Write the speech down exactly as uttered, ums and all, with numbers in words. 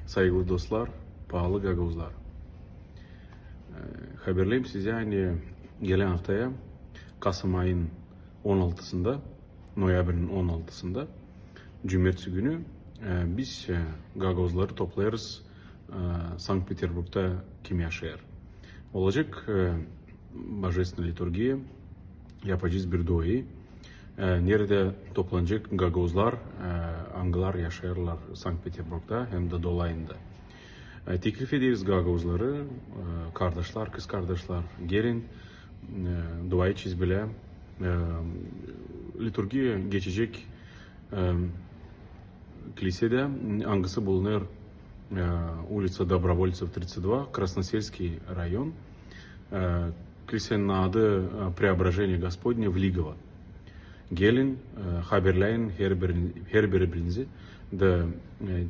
Saygılı dostlar, paalı gagauzlar. E, haberleyim sizä, ani gelän aftaya, kasım ayın on altısında, noyabrinin on altısında, cumertesi günü, e, biz, e, gagauzları toplayêrız, e, Sankt-Peterburgda, kim yaşêêr. Olacek, e, божественная литургия, yapacez bir duayı, e, neredä toplanacek gagauzlar, e, angılar yaşêêrlar Sankt-Peterburgda hem dä dolayında. E, teklif ederiz gagauzları, e, kardaşlar, kızkardaşlar, gelin, e, dua edecez bilä. E, liturgiya geçecek, e, kilisedä, angısı bulunêr, e, улица Добровольцев, тридцать два, Красноселский район. E, kilisenin adı, e, Преображение Господне в Лигово. Gelin, e, haberleyin herbirinizi, herbirinizi dä, e,